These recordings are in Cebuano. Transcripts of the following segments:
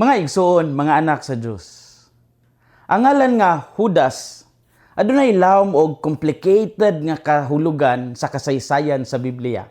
Mga igsoon, mga anak sa Dios. Ang ngalan nga Judas adunay lawom og complicated nga kahulugan sa kasaysayan sa Biblia.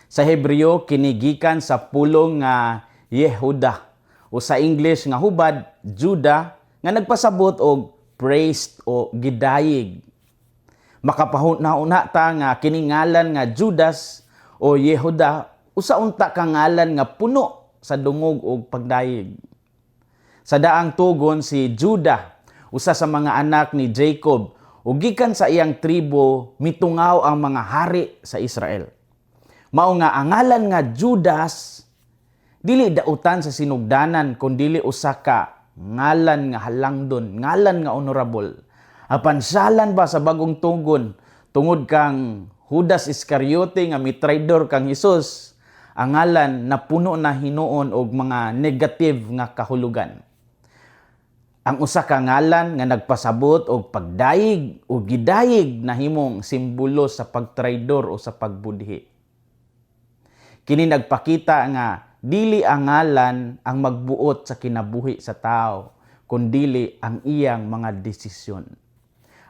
Sa Hebreo, kini gikan sa pulong nga Yehuda o sa English nga hubad Judah, nga nagpasabot og praised o gidayig. Makapahuna-huna ta nga kini ngalan nga Judas o Yehuda usa unta ka ngalan nga puno sa dungog og pagdayeg. Sa daang tugon, si Judah usa sa mga anak ni Jacob ug gikan sa iyang tribo mitungaw ang mga hari sa Israel. Mao nga ang ngalan nga Judas dili dautan sa sinugdanan kun dili usa ka ngalan nga halangdon, ngalan nga honorable. Apan salan ba sa bagong tugon, tungod kang Judas Iscariote nga mitraidor kang Hesus, ang ngalan napuno na hinuon og mga negative nga kahulugan. Ang usa ka ngalan nga nagpasabot og pagdayeg o gidayeg nahimong simbolo sa pagtraidor o sa pagbudhi. Kini nagpakita nga dili ang ngalan ang magbuot sa kinabuhi sa tao, kundili ang iyang mga desisyon.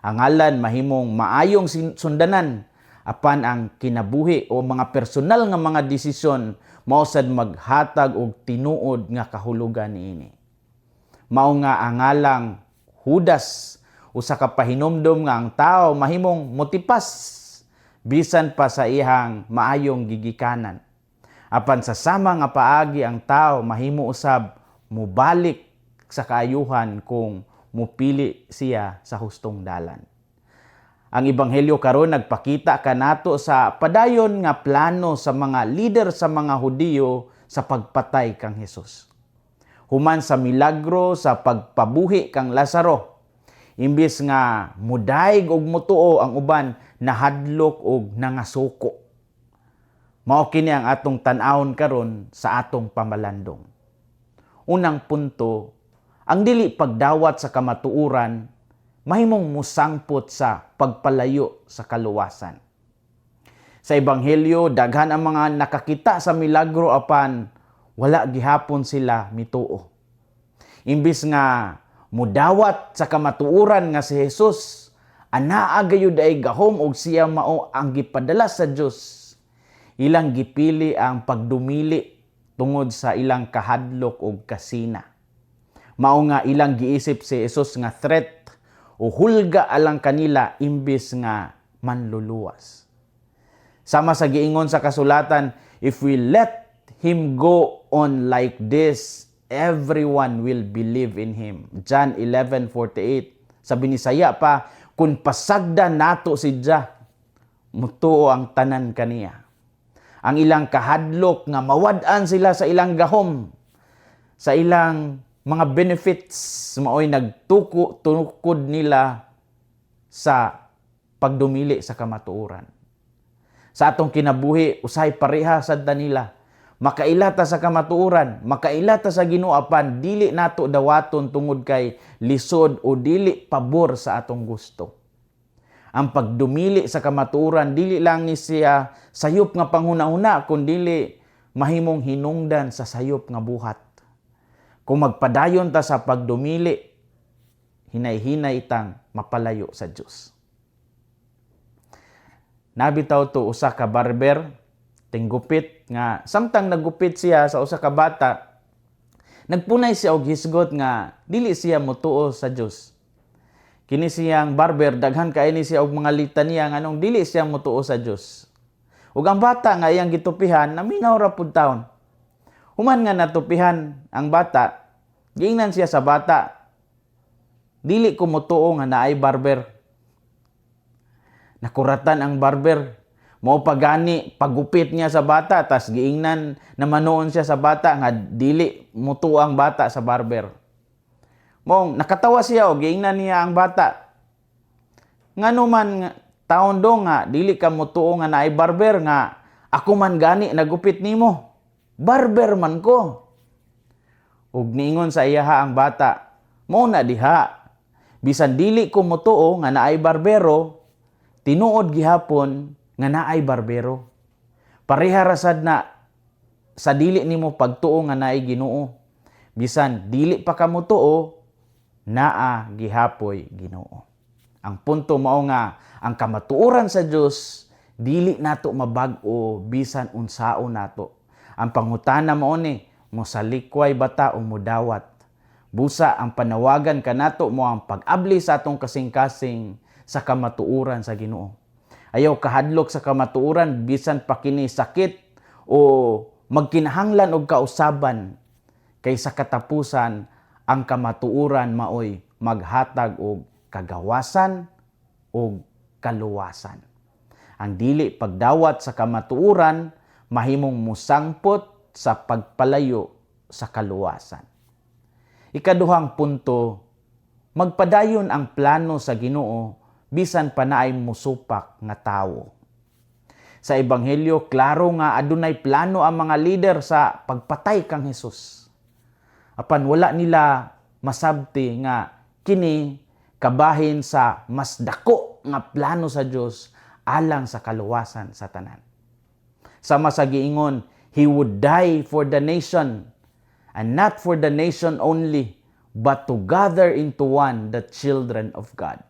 Ang ngalan mahimong maayong sundanan, apan ang kinabuhi o mga personal nga mga desisyon mao sad maghatag og tinuod nga kahulugan niini. Mao nga ang ngalang Judas usa ka pahinumdom nga ang tao mahimong motipas bisan pa sa iyang maayong gigikanan. Apan sa sama nga paagi, ang tao mahimo usab mubalik sa kaayuhan kung mupili siya sa hustong dalan. Ang ebanghelyo karon nagpakita kanato sa padayon nga plano sa mga leader sa mga Hudiyo sa pagpatay kang Hesus. Human sa milagro sa pagpabuhi kang Lazaro, imbis nga mudayeg og mutuo ang uban, nahadlok og nangasuko. Mao kini ang atong tan-awon karon sa atong pamalandong. Unang punto, ang dili pagdawat sa kamatuoran mahimong musangpot sa pagpalayo sa kaluwasan. Sa ebanghelyo, daghan ang mga nakakita sa milagro apan wala gihapon sila mituo. Imbis nga mudawat sa kamatuoran nga si Jesus anaa gayud ay gahom og siya mao ang gipadala sa Dios, ilang gipili ang pagdumili tungod sa ilang kahadlok og kasina. Mao nga ilang giisip si Jesus nga threat o hulga alang kanila imbis nga manluluwas. Sama sa giingon sa kasulatan, "If we let him go on like this, everyone will believe in him." John 11:48. Sa Binisaya pa, "Kung pasagda nato si Jah, mutuo ang tanan kaniya." Ang ilang kahadlok nga mawad-an sila sa ilang gahom, sa ilang mga benefits, maoy nagtuko tukod nila sa pagdumili sa kamatuoran. Sa atong kinabuhi, usahay pareha sad ta nila. Makaila ta sa kamatuoran, makaila ta sa Ginoo apan dili nato dawaton tungod kay lisod o dili pabor sa atong gusto. Ang pagdumili sa kamatuoran dili lang ni siya sayop nga panghuna-huna kun dili mahimong hinungdan sa sayop nga buhat. Kung magpadayon ta sa pagdumili, hinay-hinay tang mapalayo sa Dios. Nabitaw to usa ka barber, tinggupit, nga samtang naggupit siya sa usa ka bata, nagpunay siya og hisgot nga dili siya motuo sa Dios. Kini siyang barber, daghan kay ni siya og mga litanya nganong dili siya motuo sa Dios. Ug ang bata nga iyang gitupihan naminaw ra pud taon. Human nga natupihan ang bata, giingnan siya sa bata, "Dili ko motuo nga naay barber." Nakuratan ang barber. Mao pa gani pagupit niya sa bata, tas giingnan na manoon siya sa bata nga dili motuo ang bata sa barber. Mong nakatawa siya og giingnan niya ang bata, "Ngano man nga taon do nga dili ka motuo nga naay barber nga ako man gani nagupit nimo? Barber man ko." Ug niingon sa iyaha ang bata, "Mao na diha. Bisan dili ko motuo nga naay barbero, tinuod gihapon nga naay barbero." Pareha ra sad na sa dili nimo pagtuo nga naay Ginoo. Bisan dili pa kamo tuo, naa gihapoy Ginoo. Ang punto mao nga ang kamatuoran sa Dios dili nato mabag-o bisan unsaon nato. Ang pangutana mao ni, mosalikway ba ta o modawat? Busa ang panawagan kanato mao ang pag-abli sa atong kasing-kasing sa kamatuoran sa Ginoo. Ayaw kahadlok sa kamatuoran bisan pa kini sakit o magkinahanglan og kausaban, kay sa katapusan ang kamatuoran maoy maghatag og kagawasan og kaluwasan. Ang dili pagdawat sa kamatuoran mahimong musangpot sa pagpalayo sa kaluwasan. Ikaduhang punto, magpadayon ang plano sa Ginoo bisan pa naay musupak nga tawo. Sa Ebanghelyo, klaro nga adunay plano ang mga lider sa pagpatay kang Hesus. Apan wala nila masabti nga kini kabahin sa mas dako nga plano sa Dios alang sa kaluwasan sa tanan. Sama sa giingon, "He would die for the nation, and not for the nation only, but to gather into one the children of God."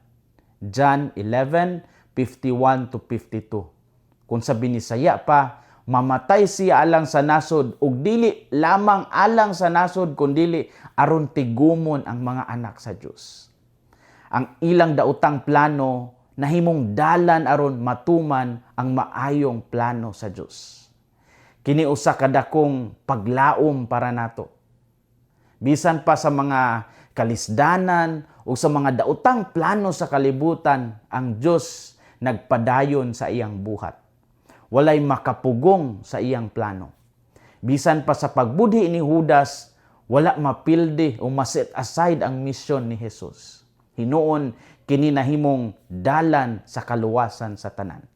John 11:51 to 52. Kung sa Binisaya pa, mamatay siya alang sa nasod ug dili lamang alang sa nasod kundili aron tigumon ang mga anak sa Dios. Ang ilang daotang plano nahimong dalan aron matuman ang maayong plano sa Dios. Kini usa ka dakong paglaom para nato. Bisan pa sa mga kalisdanan o sa mga daotang plano sa kalibutan, ang Dios nagpadayon sa iyang buhat. Walay makapugong sa iyang plano. Bisan pa sa pagbudhi ni Judas, wala mapildi o maset aside ang misyon ni Jesus. Hinuon kini nahimong dalan sa kaluwasan sa tanan.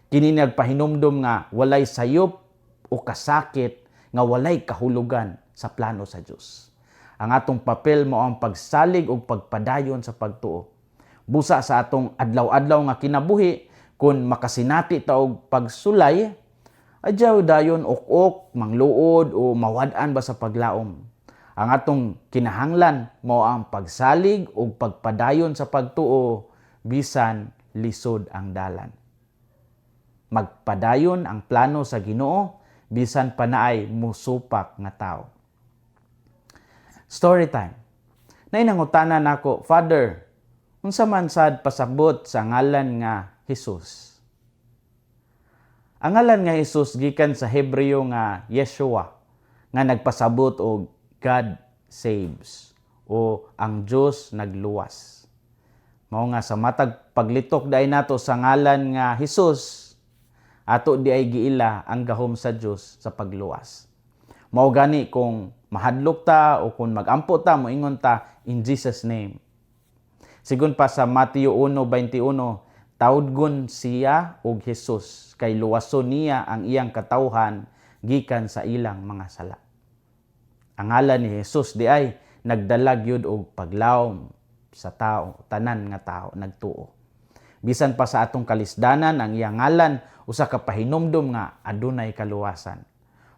Kini nagpahinumdum nga walay sayop o kasakit nga walay kahulugan sa plano sa Dios. Ang atong papel mao ang pagsalig ug pagpadayon sa pagtuo. Busa sa atong adlaw-adlaw nga kinabuhi, kung makasinati ta og pagsulay, adyaw dayon ok-ok, mangluod o mawad-an ba sa paglaom. Ang atong kinahanglan mao ang pagsalig ug pagpadayon sa pagtuo bisan lisod ang dalan. Magpadayon ang plano sa Ginoo bisan pa naay musupak nga tao. Story time. Naay nangutana nako, "Father, unsa man sad pasabot sa ngalan nga Jesus?" Ang ngalan nga Jesus gikan sa Hebreo nga Yeshua, nga nagpasabot og God saves o ang Dios nagluwas. Mao nga sa matag paglitok diay nato sa ngalan nga Jesus, ato diay giila ang gahom sa Dios sa pagluwas. Mao gani kung mahadlok ta o kung magampo ta, moingon ta, "In Jesus' name." Sigon pa sa Mateo 1:21, tawgon siya og Jesus kay luwason niya ang iyang katawhan gikan sa ilang mga sala. Ang ngalan ni Jesus diay nagdala gyud og paglawom sa tao, tanan nga tao nagtuo. Bisan pa sa atong kalisdanan, ang iyang ngalan usa ka pahinumdum nga adunay kaluwasan.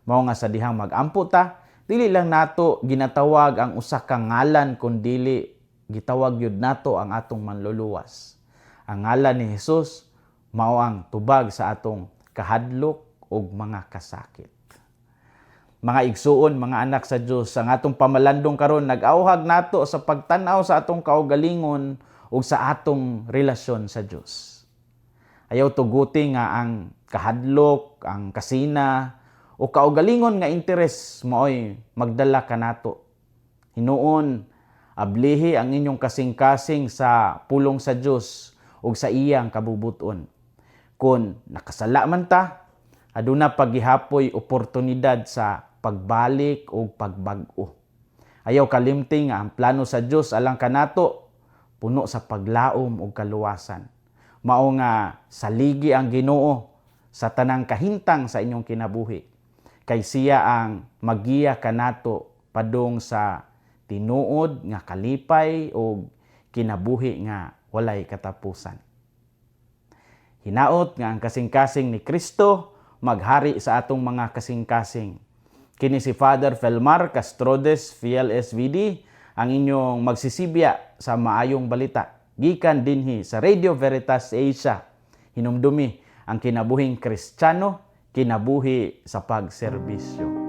Mao nga sa dihang magampo ta, dili lang nato ginatawag ang usa ka ngalan kun dili gitawag gyud nato ang atong Manluluwas. Ang ngalan ni Jesus mao ang tubag sa atong kahadlok ug mga kasakit. Mga igsuon, mga anak sa Dios, ang atong pamalandong karon nag-awhag nato sa pagtan-aw sa atong kaugalingon ug sa atong relasyon sa Dios. Ayaw tuguti nga ang kahadlok, ang kasina o kaugalingon nga interes maoy magdala kanato. Hinuon, ablihi ang inyong kasing-kasing sa pulong sa Dios ug sa iyang kabubuton. Kung nakasala man ta, aduna pa gihapoy oportunidad sa pagbalik o pagbag-o. Ayaw kalimti nga ang plano sa Dios alang kanato puno sa paglaom ug kaluwasan. Mao nga saligi ang Ginoo sa tanang kahintang sa inyong kinabuhi. Kay siya ang magiya kanato padung sa tinuod nga kalipay o kinabuhi nga walay katapusan. Hinaot nga ang kasing-kasing ni Kristo maghari sa atong mga kasing-kasing. Kini si Father Felmar Castrodes, FLSVD, ang inyong magsisibya sa maayong balita gikan dinhi sa Radio Veritas Asia. Hinumdumi ang kinabuhing Kristiyano, kinabuhi sa pagserbisyo.